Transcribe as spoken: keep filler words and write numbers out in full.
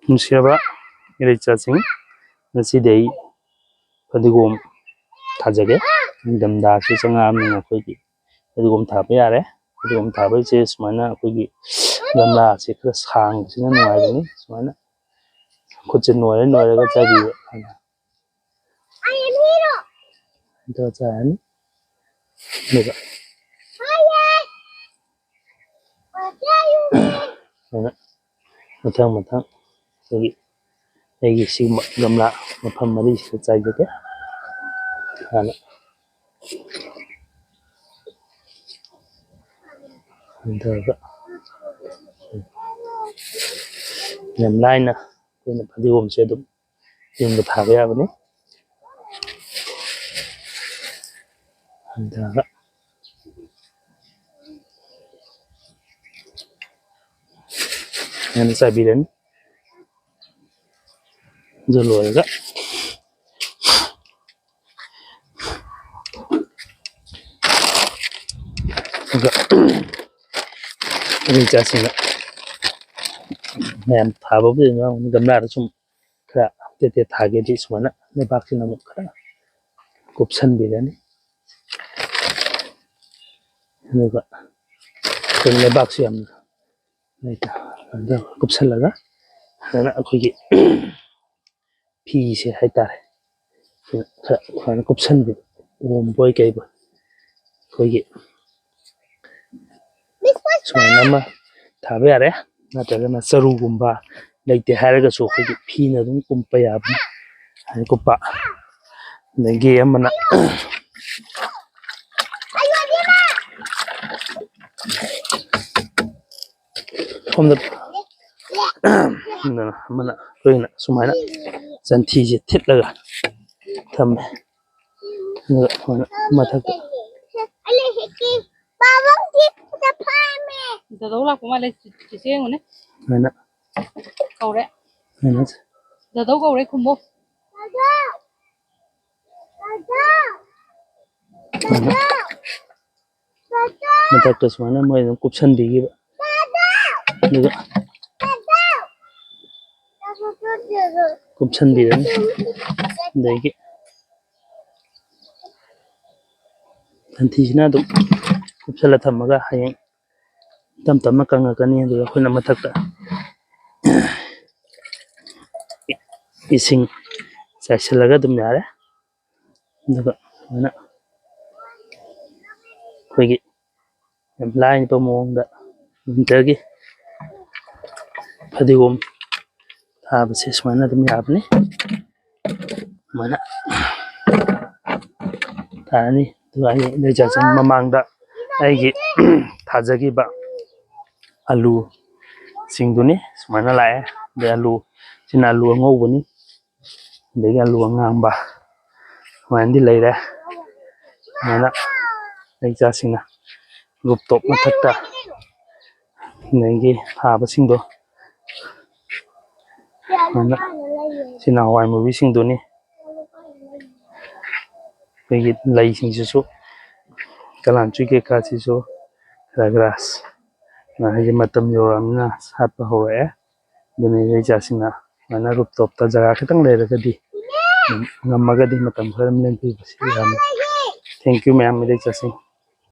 ꯅꯨꯡꯁꯤꯔꯕ ꯏꯔꯩꯆꯥꯁꯤꯡ, ꯉꯁꯤꯗꯤ ꯑꯩ ꯐꯗꯤꯒꯣꯝ ꯊꯥꯖꯒꯦ꯫ ꯅꯤꯡꯊꯝꯊꯥꯁꯨ ꯆꯪꯉꯛꯑꯕꯅꯤꯅ ꯑꯩꯈꯣꯏꯒꯤ ꯐꯗꯤꯒꯣꯝ ꯊꯥꯕ ꯌꯥꯔꯦ꯫ ꯐꯗꯤꯒꯣꯝ ꯊꯥꯕꯩꯁꯦ ꯁꯨꯃꯥꯏꯅ ꯑꯩꯈꯣꯏꯒꯤ ꯒꯝꯂꯥꯁꯦ ꯈꯔ ꯁꯥꯡꯕꯁꯤꯅ ꯅꯨꯡꯉꯥꯏꯕꯅꯤ꯫ ꯁꯨꯃꯥꯏꯅ ꯈꯨꯠꯁꯦ ꯅꯣꯏꯔ ꯅꯣꯏꯔꯒ ꯆꯥꯏꯕꯤꯕ꯫ ꯑꯗꯨꯒ ꯆꯥꯔꯅꯤ꯫ ꯑꯗꯨꯒ ꯑꯗꯨꯅ ꯃꯊꯪ ꯃꯊꯪ ꯑꯩꯈꯣꯏꯒꯤ ꯑꯩꯒꯤ ꯁꯤꯒꯨꯝꯕ ꯒꯝꯂꯥ ꯃꯐꯝ ꯃꯔꯤꯁꯤꯗ ꯆꯥꯏꯖꯒꯦ꯫ ꯍꯥꯟꯅ ꯑꯗꯨꯒ ꯌꯥꯝ ꯂꯥꯏꯅ ꯑꯩꯈꯣꯏꯅ ꯐꯗꯤꯒꯣꯝꯁꯦ ꯑꯗꯨꯝ ꯌꯨꯝꯗ ꯊꯥꯕ ꯌꯥꯕꯅꯤ꯫ ꯑꯗꯨꯒ ꯁꯨꯃꯥꯏꯅ ꯆꯥꯏꯕꯤꯔꯅꯤ꯫ ꯑꯗꯨ ꯂꯣꯏꯔꯒ ꯑꯗꯨꯒ ꯏꯔꯩꯆꯥꯁꯤꯡꯅ ꯃꯌꯥꯝ ꯊꯥꯕꯕꯨꯗꯤ ꯌꯥꯎꯔꯝꯒꯅꯤ꯫ ꯒꯝꯂꯥꯗ ꯁꯨꯝ ꯈꯔ ꯇꯦꯠ ꯇꯦꯠ ꯊꯥꯒꯦꯗꯤ ꯁꯨꯃꯥꯏꯅ ꯂꯩꯕꯥꯛꯁꯤꯅ ꯑꯃꯨꯛ ꯈꯔ ꯀꯨꯞꯁꯟꯕꯤꯔꯅꯤ꯫ ꯑꯗꯨꯒ ꯑꯩꯈꯣꯏ ꯂꯩꯕꯥꯛꯁꯨ ꯌꯥꯝ ꯂꯩꯇ-, ꯑꯗꯨ ꯀꯨꯞꯁꯜꯂꯒ ꯐꯖꯅ ꯑꯩꯈꯣꯏꯒꯤ ꯐꯤꯁꯦ ꯍꯥꯏꯇꯥꯔꯦ, ꯁꯤꯅ ꯈꯔ ꯁꯨꯃꯥꯏꯅ ꯀꯨꯞꯁꯟꯕꯤꯕ, ꯑꯣꯝꯕꯣꯏ ꯀꯩꯕꯣꯏ꯫ ꯑꯩꯈꯣꯏꯒꯤ ꯁꯨꯃꯥꯏꯅ ꯑꯃ ꯊꯥꯕ ꯌꯥꯔꯦ꯫ ꯅꯠꯇ꯭ꯔꯒꯅ ꯆꯔꯨꯒꯨꯝꯕ ꯂꯩꯇꯦ ꯍꯥꯏꯔꯒꯁꯨ ꯑꯩꯈꯣꯏꯒꯤ ꯐꯤꯅ ꯑꯗꯨꯝ ꯀꯨꯞꯄ ꯌꯥꯕꯅꯤ꯫ ꯍꯥꯏꯅ ꯀꯨꯞꯄ꯫ ꯑꯗꯒꯤ ꯑꯃꯅ ꯁꯣꯝꯗ ꯑꯃꯅ ꯑꯩꯈꯣꯏꯅ ꯁꯨꯃꯥꯏꯅ ꯆꯟꯊꯤꯁꯦ ꯊꯤꯠꯂꯒ ꯊꯝꯃꯦ꯫ ꯑꯗꯨꯒ ꯁꯨꯃꯥꯏꯅ ꯃꯊꯛꯇ ꯗꯥꯗꯧ ꯂꯥꯛꯄ ꯃꯥꯜꯂꯦ, ꯆꯦ-, ꯆꯦꯆꯦ ꯌꯦꯡꯉꯨꯅꯦ꯫ ꯁꯨꯃꯥꯏꯅ ꯀꯧꯔꯦ꯫ ꯁꯨꯃꯥꯏꯅ ꯗꯥꯗꯧ ꯀꯧꯔꯦ, ꯈꯨꯝꯃꯣ꯫ ꯃꯊꯛꯇ ꯁꯨꯃꯥꯏꯅ ꯃꯣꯏ ꯑꯗꯨꯝ ꯀꯨꯞꯁꯟꯕꯤꯈꯤꯕ꯫ ꯑꯗꯨꯒ ꯀꯨꯞꯁꯟꯕꯤꯔꯅꯤ꯫ ꯑꯗꯒꯤ ꯁꯟꯊꯤꯁꯤꯅ ꯑꯗꯨꯝ ꯀꯨꯞꯁꯜꯂ ꯊꯝꯃꯒ ꯍꯌꯦꯡ ꯇꯞ ꯇꯞꯅ ꯀꯪꯉꯛꯀꯅꯤ꯫ ꯑꯗꯨꯒ ꯑꯩꯈꯣꯏꯅ ꯃꯊꯛꯇ ꯏꯁꯤꯡ ꯆꯥꯏꯁꯤꯜꯂꯒ ꯑꯗꯨꯝ ꯌꯥꯔꯦ꯫ ꯑꯗꯨꯒ ꯁꯨꯃꯥꯏꯅ ꯑꯩꯈꯣꯏꯒꯤ ꯌꯥꯝ ꯂꯥꯏꯕ ꯃꯑꯣꯡꯗ ꯋꯤꯟꯇꯔꯒꯤ ꯐꯗꯤꯒꯣꯝ ꯊꯥꯕꯁꯦ ꯁꯨꯃꯥꯏꯅ ꯑꯗꯨꯝ ꯌꯥꯕꯅꯤ꯫ ꯁꯨꯃꯥꯏꯅ ꯊꯥꯔꯅꯤ꯫ ꯑꯗꯨꯒ ꯑꯩ ꯂꯩꯖꯥꯁꯤꯡ ꯃꯃꯥꯡꯗ ꯑꯩꯒꯤ ꯊꯥꯖꯈꯤꯕ ꯑꯂꯨꯁꯤꯡꯗꯨꯅꯤ꯫ ꯁꯨꯃꯥꯏꯅ ꯂꯥꯛꯑꯦ꯫ ꯑꯗꯩ ꯑꯂꯨ, ꯁꯤꯅ ꯑꯂꯨ ꯑꯉꯧꯕꯅꯤ꯫ ꯑꯗꯒꯤ ꯑꯂꯨ ꯑꯉꯥꯡꯕ ꯁꯨꯃꯥꯏꯅꯗꯤ ꯂꯩꯔꯦ꯫ ꯁꯨꯃꯥꯏꯅ ꯂꯩꯆꯥꯁꯤꯡꯅ ꯔꯨꯞꯇꯣꯞ ꯃꯊꯛꯇ ꯑꯗꯒꯤ ꯊꯥꯕꯁꯤꯡꯗꯣ ꯁꯨꯃꯥꯏꯅ, ꯁꯤꯅ ꯍꯋꯥꯏ ꯃꯨꯕꯤꯁꯤꯡꯗꯨꯅꯤ꯫ ꯑꯩꯈꯣꯏꯒꯤ ꯂꯩꯁꯤꯡꯁꯤꯁꯨ, ꯀꯂꯥꯟꯆꯨ ꯀꯩꯀꯥꯁꯤꯁꯨ ꯈꯔ ꯈꯔ ꯍꯥꯏꯗꯤ ꯃꯇꯝ ꯌꯧꯔꯛꯑꯕꯅꯤꯅ ꯁꯥꯠꯄ ꯍꯧꯔꯛꯑꯦ꯫ ꯑꯗꯨꯅ ꯏꯔꯩꯆꯥꯁꯤꯡꯅ ꯁꯨꯃꯥꯏꯅ ꯔꯨꯞꯇꯣꯞꯇ ꯖꯒꯥ ꯈꯤꯇꯪ ꯂꯩꯔꯒꯗꯤ, ꯉꯝꯃꯒꯗꯤ ꯃꯇꯝ ꯈꯔ ꯑꯗꯨꯝ ꯂꯦꯟꯕꯤꯕꯁꯤ ꯌꯥꯝꯅ thank you ꯃꯌꯥꯝ ꯏꯔꯩꯆꯥꯁꯤꯡ꯫